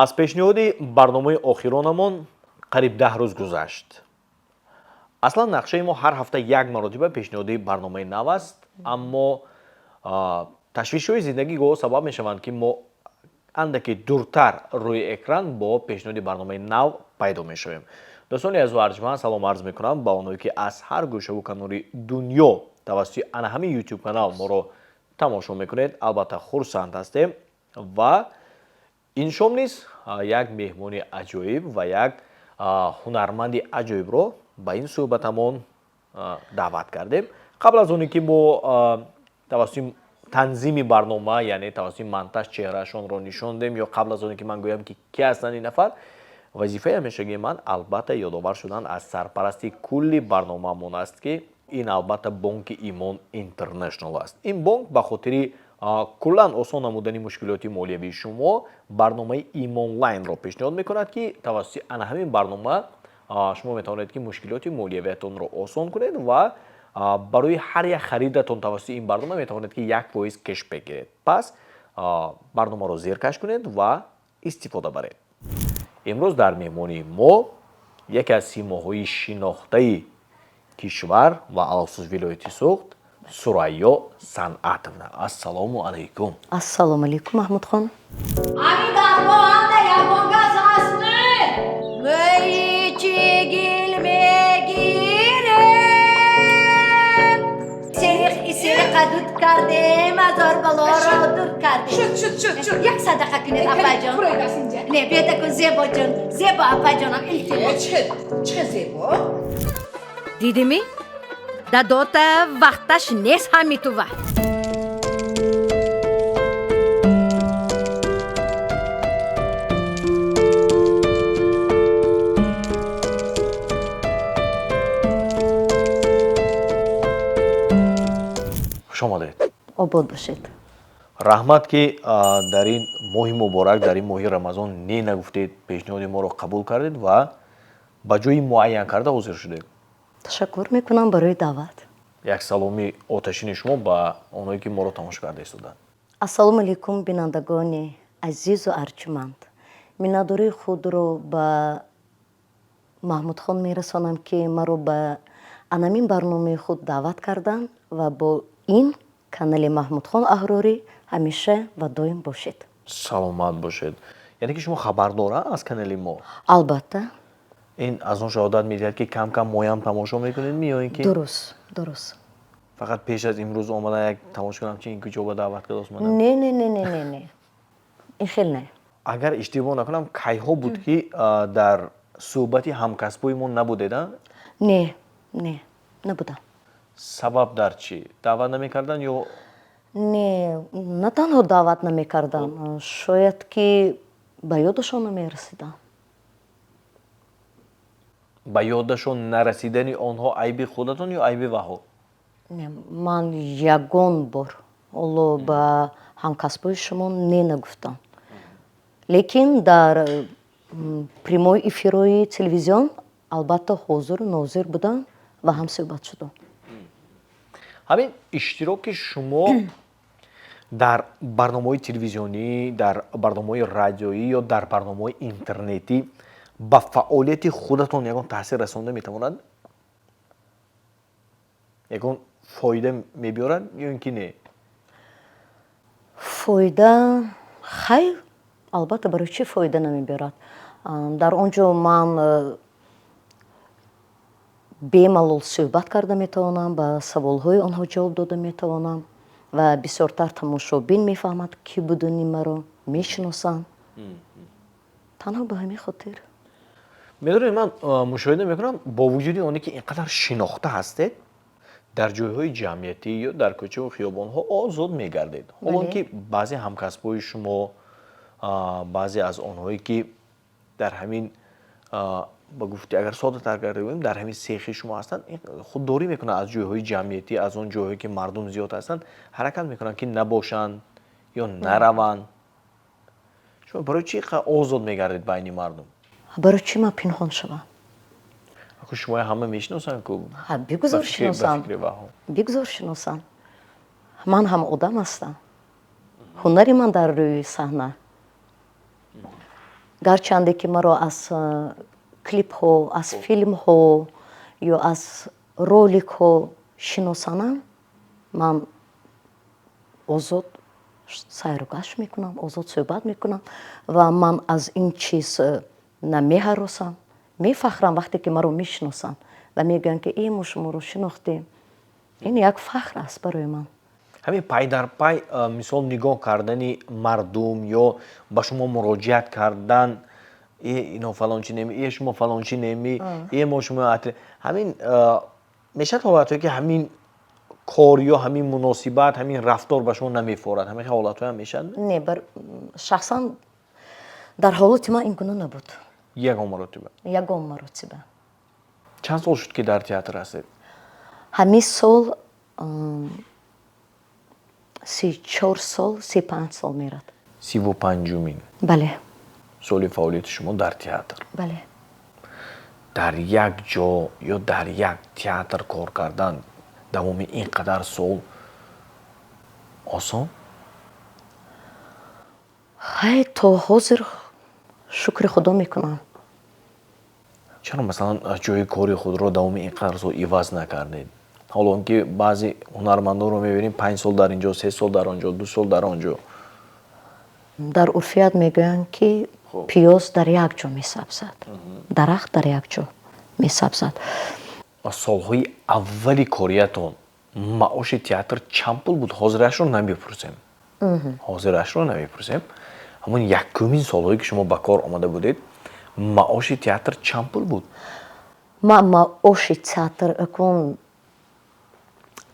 Аз пешниҳоди барномаи охиронамон қариб 10 рӯз гузашт. Аслан нақшаи мо ҳар ҳафта як маротиба пешниҳоди барномаи нав аст, аммо ташвишҳои зиндагӣ гоҳо сабаб мешаванд, ки мо андаке дуртар рӯи экран бо пешниҳоди барномаи нав пайдо мешавем. Дӯстони азизу арҷманд, салом арз мекунам ба онҳое, ки аз ҳар гӯшаву канори дунё тавассути ана ҳамин YouTube канал моро тамошо мекунед. Албатта, хурсанд ҳастем ва ин шом низ як меҳмони аҷоиб ва як ҳунарманди аҷоибро ба ин суҳбатамон даъват кардем. Қабл аз оне ки мо тавассути танзими барнома, яъне тавассути монтаж чеҳраашонро нишон дем ё қабл аз оне ки ман гӯям, ки ки ҳастанд ин нафар, вазифаи ҳамешагии ман, албатта, ёдовар шудан аз сарпарасти кулли барномаамон аст, ки ин, албатта, бонки Имон Интернешнал аст. Ин бонк ба хотири куллан осон намудани мушкилоти молиявии шумо барномаи Имонлайнро пешниҳод мекунад, ки тавассути ана ҳамин барнома шумо метавонед, ки мушкилоти молиявиятонро осон кунед ва барои ҳар як харидатон тавассути ин барнома метавонед, ки 1% кешбек гиред. Пас барномаро зеркаш кунед ва истифода баред. Имрӯз дар меҳмонии мо яке аз симоҳои шинохтаи кишвар ва алахусус вилояти Суғд, Сурайё Санъатовна. Ассалому алайкум. Ассалому алайкум, Маҳмудхон. Ами дарбоҳанда ягон кас ҳастме? Мӯи чигил мегирем. Сериқа дуд кардем, азор балоро дур кардем. Шуд, шуд, шуд, шуд. Як садақа кунед, апаҷон. Буроед аз инҷа. Не, бедакун, Зебоҷон, Зебо апаҷонам, илтимос. Чӣ зебо? Дидими, дадота вақташ нест ҳами тува. Хуш омадед. Обод бошед. Раҳмат, ки дар ин моҳи муборак, дар ин моҳи Рамазон не нагуфтед, пешниҳоди моро қабул кардед ва ба ҷои муайян карда ҳозир шудед. Ташаккур мекунам барои даъват. Як саломи оташини шумо ба онҳое, ки моро тамошо карда истоданд. Ассалому алайкум, бинандагони азизу арҷуманд. Миннатдории худро ба Маҳмудхон мерасонам, ки маро ба анамин барномаи худ даъват карданд, ва бо ин канали Маҳмудхон Аҳрорӣ ҳамеша ва доим бошед. Саломат бошед. Яъне ки шумо хабардора аз канали мо? Албатта. Ин аз он шаҳодат медиҳад, ки кам кам моям тамошо мекунед ми ё ин ки Дуруст. фақат пеш аз имрӯз омада як тамошо кунам, чи ин куҷо ба даъват кардааст мана? Не, не, не, не, не, не, ин хел не. Агар иштибоҳ накунам, кайҳо буд, ки дар суҳбати ҳамкасбои мо набудед, а? Не, не, набудам. Сабаб дар чӣ? Даъват намекарданд ё? Не, на танҳо даъват намекардам, шояд ки ба ёдашон намерасидам. Ба ёдашон нарасидани онҳо айби худатон ё айби ваҳо? Не, ман ягон бор ҳоло ба ҳамкасбои шумо не нагуфтам, лекин дар прямой эфирҳои телевизион, албатта, ҳозиру нозир будам ва ҳамсӯҳбат шудам. Ҳамин иштироки шумо дар барномаҳои телевизионӣ, дар барномаҳои радиоӣ ё дар барномаҳои интернетӣ ба фаъолияти худатон ягон таъсир расонда метавонад, ягон фоида мебиёрад ё ин ки не? Фоида, хайр, албатта, барои чӣ фоида намебиёрад? Дар он ҷо ман бемалол суҳбат карда метавонам, ба саволҳои онҳо ҷавоб дода метавонам ва бисёртар тамошобин мефаҳмад, кӣ будани маро мешиносанд. Танҳо ба ҳамин хотир. Медонед, ман мушоҳида мекунам, бо вуҷуди оне ки ин қадар шинохта ҳастед, дар ҷойҳои ҷамъиятӣ ё дар кӯчаву хиёбонҳо озод мегардед, ҳолон ки баъзе ҳамкасбҳои шумо, баъзе аз онҳое, ки дар ҳамин, ба гуфти агар соддатар карда гӯем, дар ҳамин сехи шумо ҳастанд, худдорӣ мекунанд аз ҷойҳои ҷамъиятӣ, аз он ҷойҳое, ки мардум зиёд ҳастанд, ҳаракат мекунанд, ки набошанд ё нараванд. Шумо барои чӣ озод мегардед байни мардум? Барои чӣ ман пинҳон шавам? Аку шумоя ҳама мешиносанд ку. Бигузор шиносанд, бигузор шиносанд. Ман ҳам одам ҳастам. Ҳунари ман дар рӯи саҳна. Гарчанде ки маро аз клипҳо, аз филмҳо ё аз роликҳо шиносанам, ман озод сайру гашт мекунам, озод суҳбат мекунам ва ман аз ин чиз на меҳаросам, мефахрам. Вақте ки маро мешиносанд ва мегӯянд, ки э, мо шуморо шинохтем, ин як фахр аст барои ман. Ҳамин пай дар пай, мисол, нигоҳ кардани мардум ё ба шумо муроҷиат кардан: «Э, ино фалончи неми? Э, шумо фалончи неми? Э, мо шумо». Ҳамин мешавад ҳолатҳое, ки ҳамин кор ё ҳамин муносибат, ҳамин рафтор ба шумо намефорад? Ҳамин ҳолатҳоям мешавад? Не, шахсан дар ҳолати ман ин гуна набуд. Ягон маротиба? Ягон маротиба. Чанд сол шуд, ки дар театр ҳастед? Ҳамин сол 34 сол, 35 сол мерад. 35-умин Бале. соли фаъолияти шумо дар театр. Бале. Дар як ҷо ё дар як театр кор кардан давоми ин қадар сол осон? Хай, то ҳозир шукри Худо мекунам. Чаро, масалан, ҷои кори худро давоми ин қадар сол иваз накардед, ҳоло он ки баъзе ҳунармандонро мебинем, 5 сол дар ин ҷо, 3 сол дар он ҷо, 2 сол дар он ҷо? Дар урфият мегӯянд, ки пиёз дар як ҷо месабзад, дарахт дар як ҷо месабзад. Солҳои аввали кориятон маоши театр чанд пул буд? Ҳозирашро намепурсем, ҳозирашро намепурсем. Ҳамон якумин солҳое, ки шумо ба кор омада будед, маоши театр чанд пул буд? Ман маоши театр, акун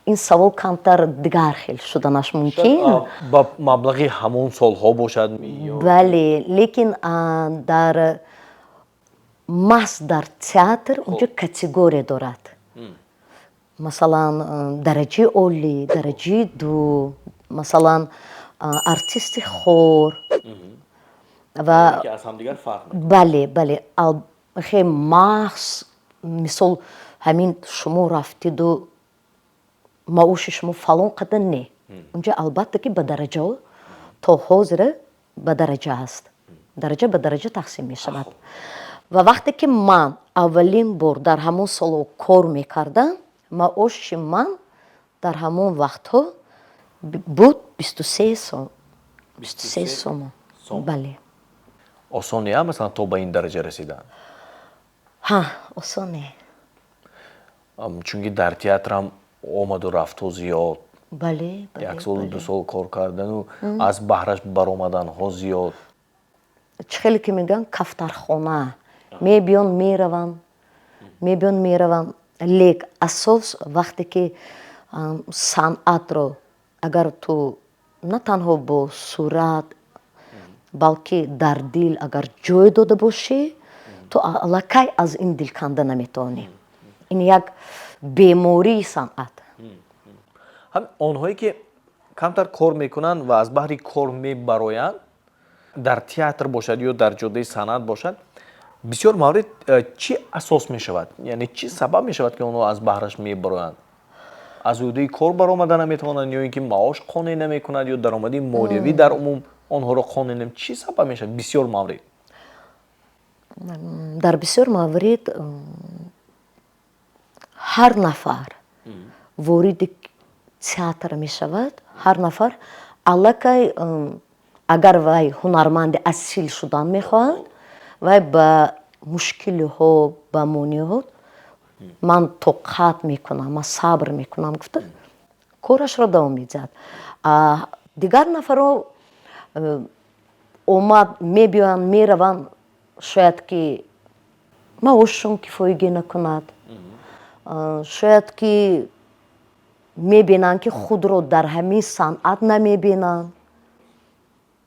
ин савол камтар дигар хел шуданаш мумкин. Ба маблағи ҳамон солҳо бошад. Бале, лекин дар маҳз дар театр унҷо категория дорад, масалан, дараҷаи олӣ, дараҷаи ду, масалан, артисти хор ва аз ҳамдигар фарқ. Бале, хе махз, мисол, ҳамин шумо рафтиду маоши шумо фалон қадар не. Унҷа, албатта, ки ба дараҷао, то ҳозира ба дараҷа аст, дараҷа ба дараҷа тақсим мешавад. Ва вақте ки ман аввалин бор дар ҳамон солҳо кор мекардам, маоши ман дар ҳамон вақтҳо буд 23 сом, 23 сомон, бале. Осон не, масалан, то ба ин дараҷа расидан? Ҳа, осон не. Чунки дар театрам омаду рафтҳо зиёд. Бале. Як солу 2 сол кор кардану аз баҳраш баромаданҳо зиёд. Чӣ хеле ки мегӯянд, кафтархона, мебиён, мераванд, мебиён, мераванд. Лек асос вақте ки санъатро агар ту на танҳо бо сурат, балки дар дил агар ҷой дода бошӣ, ту аллакай аз ин дил канда наметавонӣ. Ин як бемории санъат. Ҳам онҳое, ки камтар кор мекунанд ва аз баҳри кор мебароянд, дар театр бошад ё дар ҷодаи санъат бошад, бисёр маврид чӣ асос мешавад, яъне чӣ сабаб мешавад, ки онҳо аз баҳраш мебароянд? Аз ӯҳдаи кор баромада наметавонанд ё ин ки маош қонеъ намекунад, ё даромади молиявӣ дар умум онҳоро қонеъ нам, чӣ сабаб мешавад бисёр маврид? Дар бисёр маврид ҳар нафар вориди театр мешавад, ҳар нафар аллакай, агар вай ҳунарманди асил шудан мехоҳад, вай ба мушкилиҳо, ба монеаҳо «ман тоқат мекунам, ман сабр мекунам» гуфта, корашро давом медиҳад. Дигар нафарҳо омад мебиёянд, мераванд, шояд ки маошшон кифоягӣ накунад, шояд ки мебинанд, ки худро дар ҳамин санъат намебинанд,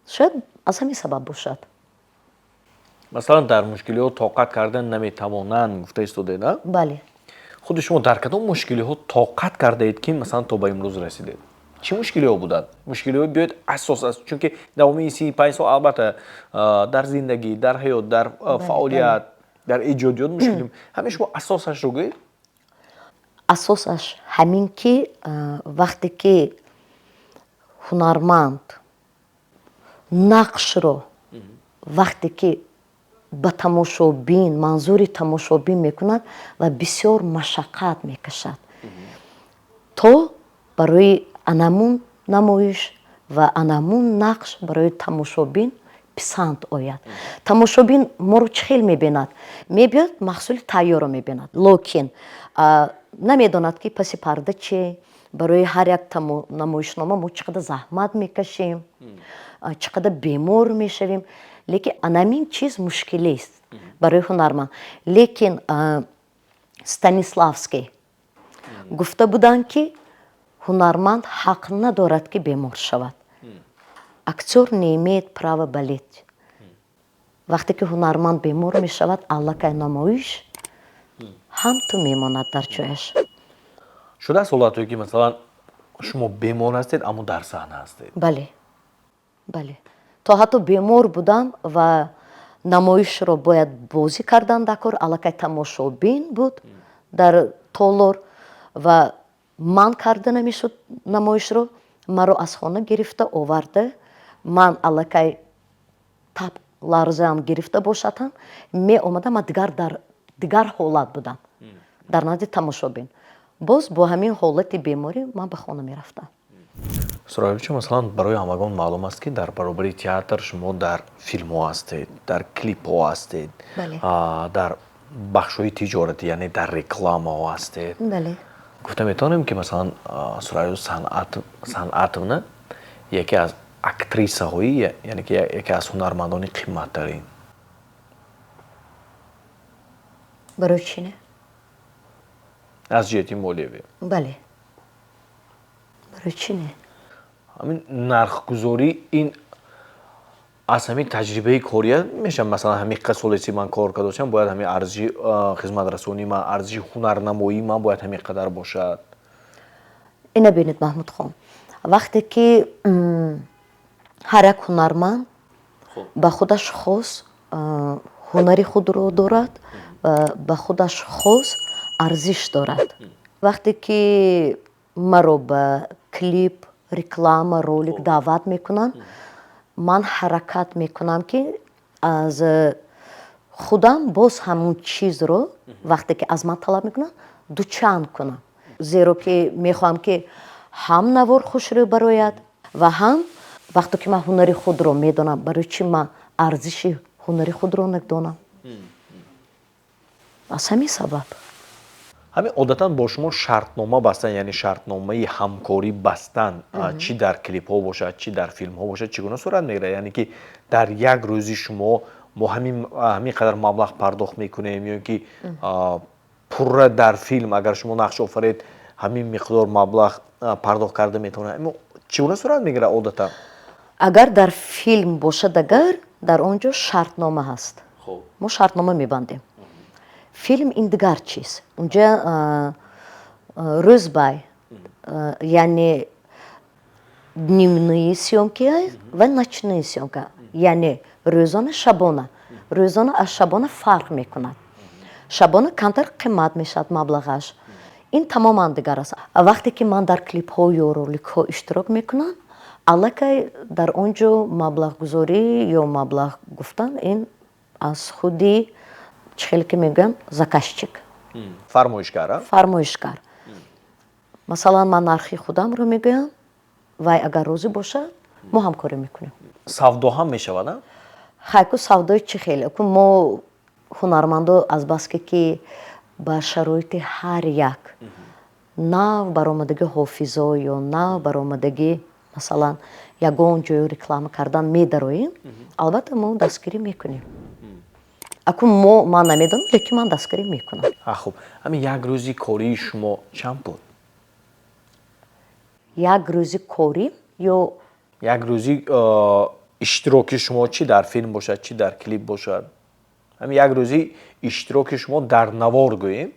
шояд аз ҳамин сабаб бошад. Масалан, дар мушкилиҳо тоқат кардан наметавонанд, гуфта истодед, а? Бале. Худи шумо дар кадом мушкилиҳо тоқат кардаед, ки, масалан, то ба имрӯз расидед? Чӣ мушкилиҳо буданд, мушкилиҳо? Биёед, асос аст, чунки давоми ин 35 сол, албатта, дар зиндагӣ, дар ҳаёт, дар фаъолият, дар эҷодиёт мушкили, ҳамин шумо асосашро гӯед. Асосаш ҳамин ки вақте ки ҳунарманд нақшро вақте ки Ба тамошобин, манзури тамошобин мекунад ва бисёр машаққат мекашад, то барои анамун намоиш ва анамун нақш барои тамошобин писанд ояд. Тамошобин моро чӣ хел мебинад? Мебиёд, маҳсули тайёрро мебинад, локин намедонад, ки паси парда чи, барои ҳар як намоишнома мо чӣ қадар заҳмат мекашем, чӣ қадар бемор мешавем. Лекин анамин чиз мушкилист барои ҳунарманд. Лекин Станиславский гуфта буданд, ки ҳунарманд ҳақ надорад, ки бемор шавад: актёр не имеет права болеть. Вақте ки ҳунарманд бемор мешавад, аллакай намоиш ҳам ту мемонад дар ҷояш. Шудааст ҳолатое, ки масалан шумо бемор ҳастед, аммо дар саҳна ҳастед? Бале, то ҳатто бемор будам ва намоишро бояд бозӣ кардан дар кор. Аллакай тамошобин буд дар толор ва ман карда намешуд намоишро. Маро аз хона гирифта оварда, ман аллакай таб, ларзаам гирифта бошад ҳам, меомадам. Ман дигар дар дигар ҳолат будам дар назди тамошобин. Боз бо ҳамин ҳолати беморӣ ман ба хона мерафтам. Сурайё, масалан, барои ҳамагон маълум аст, ки дар баробари театр шумо дар филмҳо ҳастед, дар клипҳо ҳастед, дар бахшҳои тиҷоратӣ, яъне дар рекламаҳо ҳастед. Гуфта метавонем, ки масалан Сурайё Санъатовна яке аз актрисаҳои, яъне ки яке аз ҳунармандони қимматтарин? Барои чӣ не? Аз ҷиҳати молиявӣ. Бале, барои чӣ не? Ҳамин нархгузорӣ ин аз ҳамин таҷрибаи кория мешавад. Масалан, ҳамин қадр солеси ман кор карда бошам, бояд ҳамин арзиши хизматрасонии ман, арзиши ҳунарнамоии ман бояд ҳамин қадар бошад. Ина бинед, Маҳмудхон, вақте ки ҳар як ҳунарманд ба худаш хос ҳунари худро дорад ва ба худаш хос арзиш дорад. Вақте ки маро ба клип, реклама, ролик даъват мекунанд, ман ҳаракат мекунам, ки аз худам боз ҳамун чизро, вақте ки аз ман талаб мекунанд, дучанд кунам, зеро ки мехоҳам, ки ҳам навор хушрӯ барояд ва ҳам вақте ки ман ҳунари худро медонам, барои чӣ ман арзиши ҳунари худро надонам? Аз ҳамин сабаб. Ҳамин одатан бо шумо шартнома бастан, яъне шартномаи ҳамкорӣ бастан, чӣ дар клипҳо бошад, чӣ дар филмҳо бошад, чӣ гуна сурат мегирад? Яъне ки дар як рӯзи шумо мо ҳамин қадар маблағ пардохт мекунем ё ки пурра дар филм агар шумо нақш офаред, ҳамин миқдор маблағ пардохт карда метавонад? Чӣ гуна сурат мегирад одатан? Агар дар филм бошад, агар дар он ҷо шартнома ҳаст, мо шартнома мебандем. Филм ин дигар чиз, унҷа рӯзбай, яъне дневные съёмки ва ночные съёмка, яъне рӯзона, шабона. Рӯзона аз шабона фарқ мекунад. Шабона камтар қимат мешавад маблағаш. Ин тамоман дигар аст. Вақте ки ман дар клипҳо ё роликҳо иштирок мекунам, аллакай дар он ҷо маблағгузорӣ ё маблағ гуфтан ин аз худи, чӣ хеле ки мегӯям, заказчик. Фармоишгар. Фармоишгар. Масалан, ман нархи худамро мегӯям, вай агар розӣ бошад, мо ҳамкорӣ мекунем. Савдо ҳам мешавад? Хайку, савдои чӣ хеле ку? Мо ҳунармандо азбаски ки ба шароити ҳар як нав баромадагӣ ҳофизо ё нав баромадагӣ, масалан, ягон ҷою реклама кардан медароем, албатта, мо дастгирӣ мекунем. Акун мо, ман намедонам, лекин ман дастгирӣ мекунам. Хуб, ҳамин як рӯзи кории шумо чанд пул? Як рӯзи корӣ ё? Як рӯзи иштироки шумо, чӣ дар филм бошад, чӣ дар клип бошад, ҳамин як рӯзи иштироки шумо дар навор гӯем.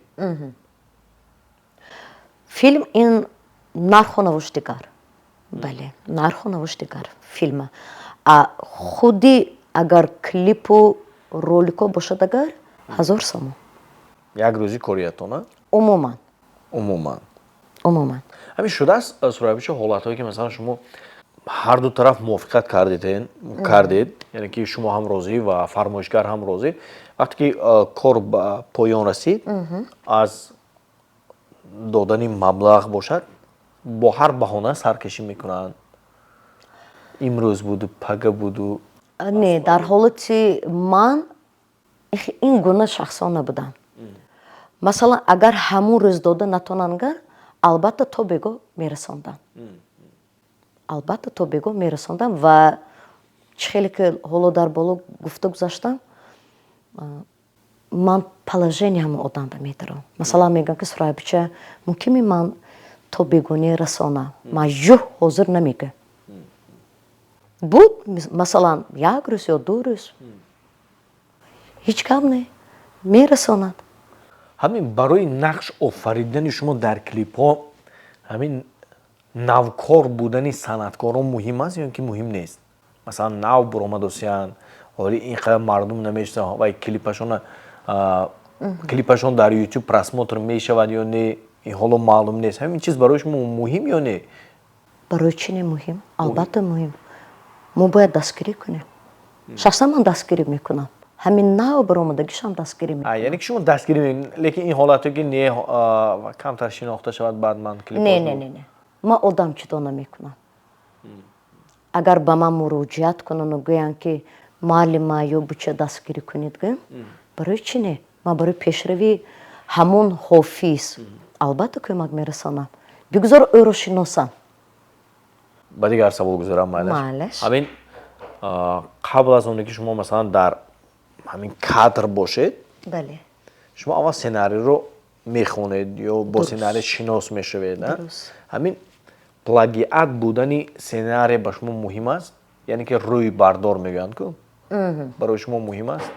Филм ин нарху навош дигар, бале, нарху навош дигар филма. А худи агар клипу ролико бошад, агар 1000 сомон. Як рӯзи кориятона? Умуман. Умуман. Умуман. Ҳамин шудааст, Сурайё, ҳолатҳое, ки масалан шумо Ҳарду тараф мувофиқат кардед, яъне ки шумо ҳам розӣ ва фармоишгар ҳам розӣ. Вақте ки кор ба поён расид, аз додани маблағ бошад, бо ҳар баҳона саркашӣ мекунанд: имрӯз буду, пага буду. Не, дар ҳолати ман ин гуна шахсон набудам. Масалан, агар ҳамун рӯз дода натонанд, албатта, то бего мерасондам, албатта, то бего мерасондам. Ва чӣ хеле ки ҳоло дар боло гуфта гузаштам, ман положение ҳамон одамро медарам. Масалан, мегӯям, ки Сурайбича, мумкин ман то бегонӣ расонам? Ман ю ҳозир намегӯям. Буд, масалан, як рӯз ё 2 рӯз, ҳеҷ гап не, мерасонад. Ҳамин барои нақш офаридани шумо дар клипҳо ҳамин навкор будани санъаткорон муҳим аст ё ки муҳим нест? Масалан, нав буромадосиянд, ҳоли ин қадар мардум намешиносанд ва клипашон дар Ютуб просмотр мешавад ё не, ин ҳоло маълум нест. Ҳамин чиз барои шумо муҳим ё не? Барои чӣ не муҳим? Албатта, муҳим. Мо бояд дастгирӣ кунем. Шахсан ман дастгирӣ мекунам, ҳамин нав баромадагишам дастгирӣ мекунам. Яъне ки шумо дастгирӣ, лекин ин ҳолате ки не, камтар шинохта шавад, баъд ман клип. Не, не, не, не, ман одам ҷудо намекунам. Агар ба ман муроҷиат кунану гӯянд, ки муаллима ё буча, дастгирӣ кунед, гӯям, барои чӣ не? Ман барои пешравии ҳамон ҳофиз албатта кӯмак мерасонам. Бигузор ӯро шиносам. Ба дигар савол гузарам, майлаш? Майлаш. Ҳамин қабл аз оне ки шумо, масалан, дар ҳамин кадр бошед, шумо аввал сценариро мехонед ё бо сценарий шинос мешавед? Ҳамин плагиат будани сценарий ба шумо муҳим аст? Яъне ки рӯй бардор мегӯянд ку, барои шумо муҳим аст?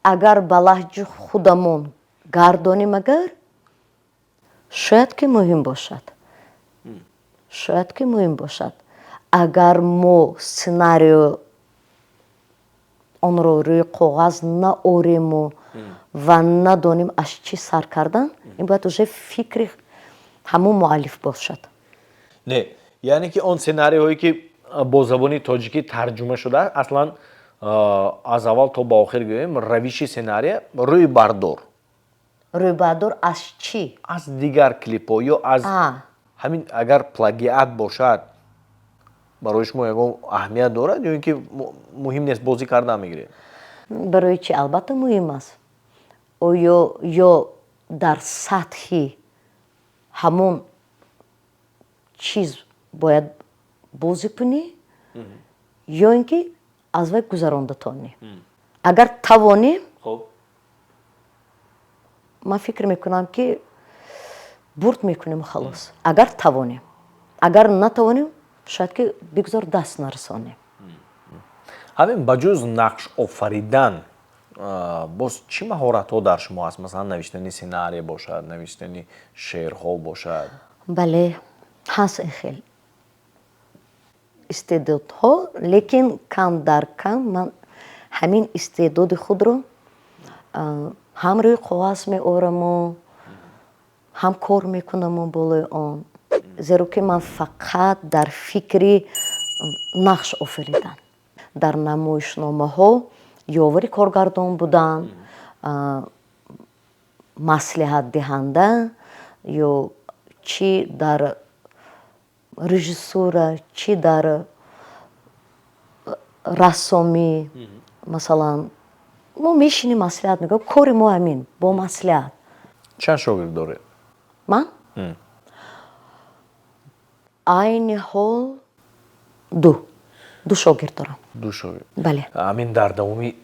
Агар ба лаҳҷи худамон гардонем, агар, шояд ки муҳим бошад, шояд ки муҳим бошад. Агар мо сценарию онро рӯи коғаз наорему ва надонем, аз чӣ сар кардан, ин бояд уже фикри ҳамон муаллиф бошад. Не, яъне ки он сценариҳое ки бо забони тоҷикӣ тарҷума шудааст, аслан аз аввал то ба охир, гӯем, равиши сценария рӯи бардор. Рӯйбардор аз чӣ? Аз дигар клипҳо ё аз ҳамин. Агар плагиат бошад, барои шумо ягон аҳамият дорад ё ин ки муҳим нест, бозӣ кардан мегиред? Барои чӣ? Албатта, муҳим аст. Оё ё дар сатҳи ҳамон чиз бояд бозӣ кунӣ ё ин ки аз вай гузаронда тонӣ. Агар тавонӣ, ман фикр мекунам, ки бурд мекунем, халос. Агар тавонем. Агар натавонем, шояд ки бигзор даст нарасонем. Ҳамин ба ҷуз нақш офаридан боз чӣ маҳоратҳо дар шумо ҳаст? Масалан, навиштани сценария бошад, навиштани шеърҳо бошад. Бале, ҳаст ин хел истеъдодҳо, лекин кам дар кам. Ман ҳамин истеъдоди худро ҳам рӯи коғаз меораму, ҳам кор мекунаму болои он, зеро ки ман фақат дар фикри нақш офаридан, дар намоишномаҳо ёвари коргардон будан, маслиҳатдиҳанда ё чӣ дар режиссура, чӣ дар рассомӣ. Масалан, мо мешинем, маслиҳат мекунем. Кори мо ҳамин, бо маслиҳат. Чанд шогирд доред? Ман айни ҳол ду шогирд дорам. Ду шогирд? Бале. Ҳамин дар давоми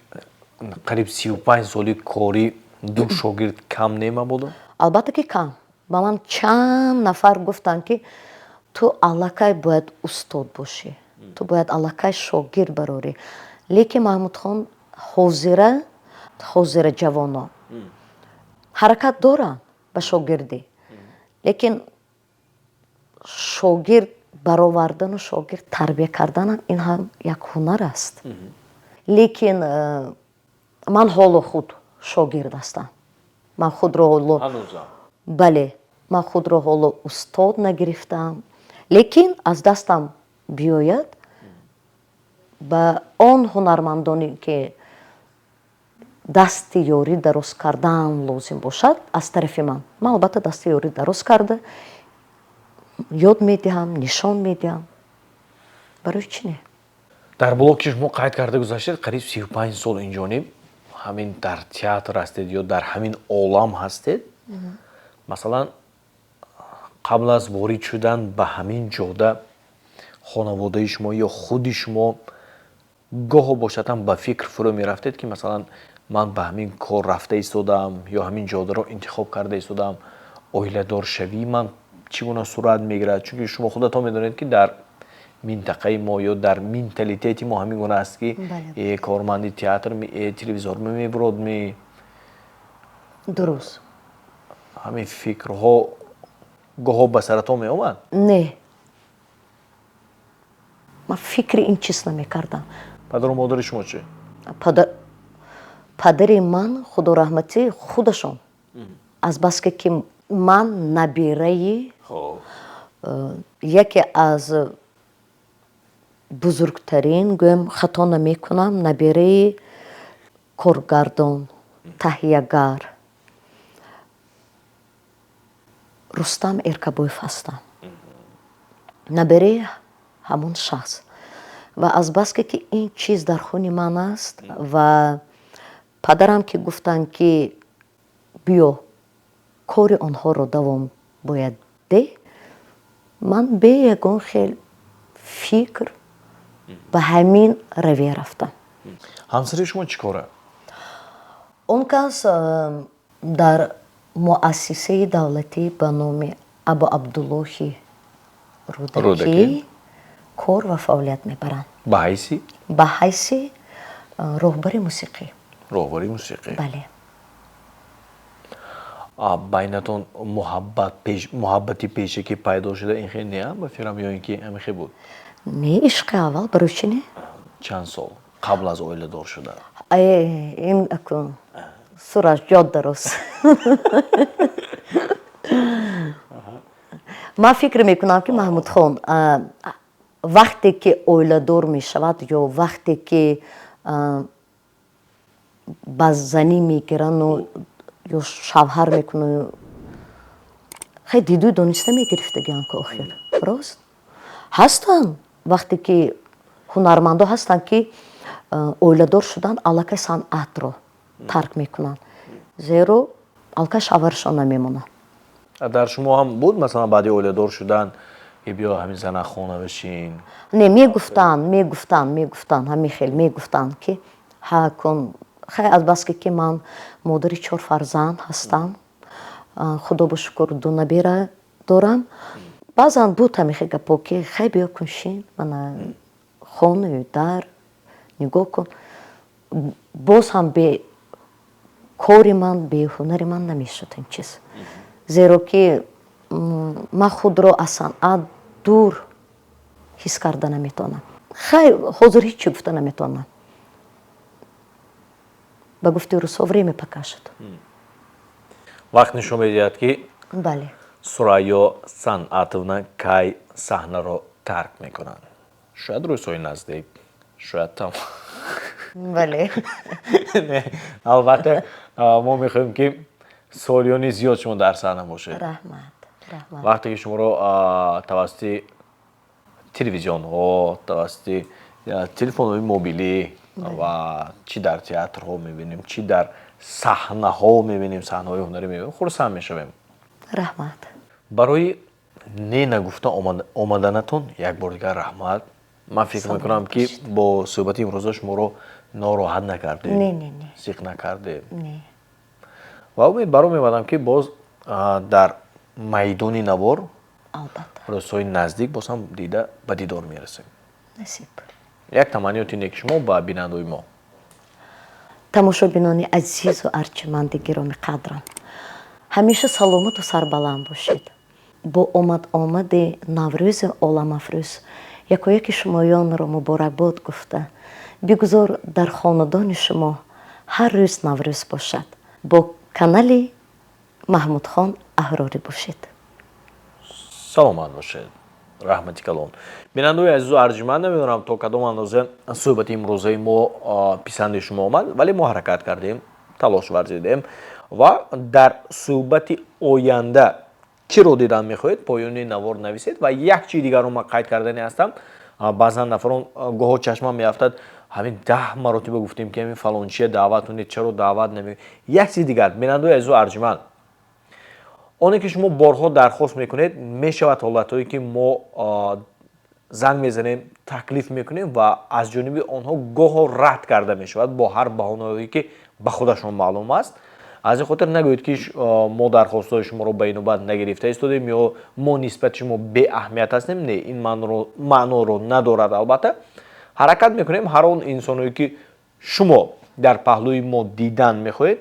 қариб 35 соли корӣ ду шогирд кам немабодо? Албатта ки кам. Ба ман чанд нафар гуфтанд, ки ту аллакай бояд устод бошӣ, ту бояд аллакай шогирд барорӣ. Лекин, Маҳмудхон, ҳозира ҷавонон ҳаракат доранд ба шогирдӣ, лекин шогирд баровардану шогирд тарбия карданам, ин ҳам як ҳунар аст. Лекин ман ҳоло худ шогирд ҳастам. Ман худро ҳоло, бале, ман худро ҳоло устод нагирифтам. Лекин аз дастам биёяд, ба он ҳунармандоне, ки дасти ёрӣ дароз кардан лозим бошад, аз тарафи ман, ман албатта дасти ёрӣ дароз карда, ёд медиҳам, нишон медиҳам. Барои чӣ не? Дар блоки шумо қайд карда гузаштед, қариб 35 сол инҷониб ҳамин дар театр ҳастед ё дар ҳамин олам ҳастед. Масалан, қабл аз ворид шудан ба ҳамин ҷода хонаводаи шумо ё худи шумо гоҳо бошад ҳам ба фикр фурӯ мерафтед, ки масалан, ман ба ҳамин кор рафта истодаам ё ҳамин ҷодаро интихоб карда истодаам, оиладоршавии ман чӣ гуна сурат мегирад? Чунки шумо худатон медонед, ки дар минтақаи мо ё дар менталитети мо ҳамин гуна аст, ки корманди театр телевизор мебурод ми. Дуруст. Ҳамин фикрҳо гоҳо ба саратон меомад? Не, ман фикри ин чиз намекардам. Падару модари шумо чӣ? Падари ман, худо раҳматӣ, худашон азбаске ки ман набираи яке аз бузургтарин, гӯям хато намекунам, набираи коргардон, таҳиягар Рустам Эркабоев ҳастам, набираи ҳамон шахс, ва азбаске ки ин чиз дар хуни ман аст ва падарам ки гуфтанд, ки биё, кори онҳоро давом бояд деҳ, ман бе ягон хел фикр ба ҳамин равия рафтам. Ҳамсари шумо чӣ кора? Он кас дар муассисаи давлатӣ ба номи Абу Абдуллоҳи Рӯдакӣ кор ва фаъолият мебаранд. Ба ҳайси? Ба ҳайси роҳбари мусиқӣ. Роҳбари мусиқӣ. Бале. Байнатон муҳаббати пешакӣ пайдо шуда, ин хел не, ба фикрам, ё ин ки ҳамин хел буд? Не, ишқи аввал, барои чӣ не? Чанд сол қабл аз оиладор шудан? Ин акун сураш ҷод дароз. Ман фикр мекунам, ки Маҳмудхон, вақте ки оиладор мешавад ё вақте ки ба занӣ мегирану ё шавҳар мекуну, хеле диду дониста мегирифтагианд ки охир рост ҳастанд. Вақте ки ҳунармандо ҳастанд, ки оиладор шуданд, аллакай санъатро тарк мекунанд, зеро аллакай шавҳарашон намемонад. Дар шумо ҳам буд, масалан, баъди оиладор шудан, ки биё, ҳамин зана хона бишин? Не, мегуфтанд, мегуфтанд, мегуфтанд, ҳамин хел мегуфтанд, ки ҳа кун. Хай, азбаски ки ман модари чор фарзанд ҳастам, худо ба шукр, ду набира дорам, баъзан буд ҳамин хел гапҳо, ки хай, биё кун, шин, мана хонаю дар нигоҳ кун. Боз ҳам бе кори ман, беҳунари ман намешуд ин чиз, зеро ки ман худро аз санъат дур ҳис карда наметавонам. Хай, ҳозир ҳеҷ чӣ гуфта наметавонам. Ба гуфти русҳо, время покажет. Вақт нишон медиҳад, ки Бале. Сурайё Санъатовна кай саҳнаро тарк мекунанд. Шояд рӯзҳои наздик, шояд там. Бале. Не, албатта, мо мехоҳем, ки солиёни зиёд шумо дар саҳна бошед. Раҳмат, раҳмат. Вақте ки шуморо тавассути телевизионҳо, тавассути телефонҳои мобилӣ ва чӣ дар театрҳо мебинем, чӣ дар саҳнаҳо мебинем, саҳнаҳои ҳунарӣ мебинем, хурсанд мешавем. Раҳмат. Барои не нагуфта омаданатон як бор дигар раҳмат. Ман фикр мекунам, ки бо суҳбати имрӯза шуморо нороҳат накардем. Не, не, не. Зиқ накардем. Не. Ва умед баро мебандам, ки боз дар майдони навор Албатта. рӯзҳои наздик боз ҳам дида ба дидор мерасем. Насиб. Як таманниёти неки шумо ба бинандаои мо. Тамошобинони азизу арҷманди гиромиқадрам, ҳамеша саломату сарбаланд бошед. Бо омад-омади Наврӯзи оламафрӯз якояки шумоёнро муборакбод гуфта, бигузор дар хонадони шумо ҳар рӯз Наврӯз бошад. Бо канали Маҳмудхон Аҳрорӣ бошед. Саломат бошед. Раҳмати калон. Бинандаои азизу арҷманд, намедонам, то кадом андоза суҳбати имрӯзаи мо писанди шумо омад, вале мо ҳаракат кардем, талош варзидем ва дар суҳбати оянда киро дидан мехоҳед, поёни навор нависед. Ва як чизи дигарро ман қайд кардани ҳастам. Баъзан нафарон гоҳо чашмам меафтад: ҳамин 10 маротиба гуфтем, ки ҳамин фалончия даъват кунед, чаро даъват наме? Як чизи дигар, бинандаои азизу арҷманд, оне ки шумо борҳо дархост мекунед, мешавад ҳолатҳое, ки мо занг мезанем, таклиф мекунем ва аз ҷониби онҳо гоҳо рад карда мешавад бо ҳар баҳонаҳое, ки ба худашон маълум аст. Аз ин хотир нагӯед, ки мо дархостҳои шуморо ба инобат нагирифта истодем ё мо нисбати шумо беаҳамият ҳастем. Не, ин маъноро надорад. Албатта, ҳаракат мекунем, ҳар он инсоное, ки шумо дар паҳлӯи мо дидан мехоҳед,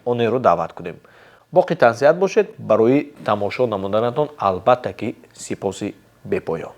онеро даъват кунем. Боқӣ тансиҳат бошед. Барои тамошо намуданатон, албатта ки, сипоси бепоён.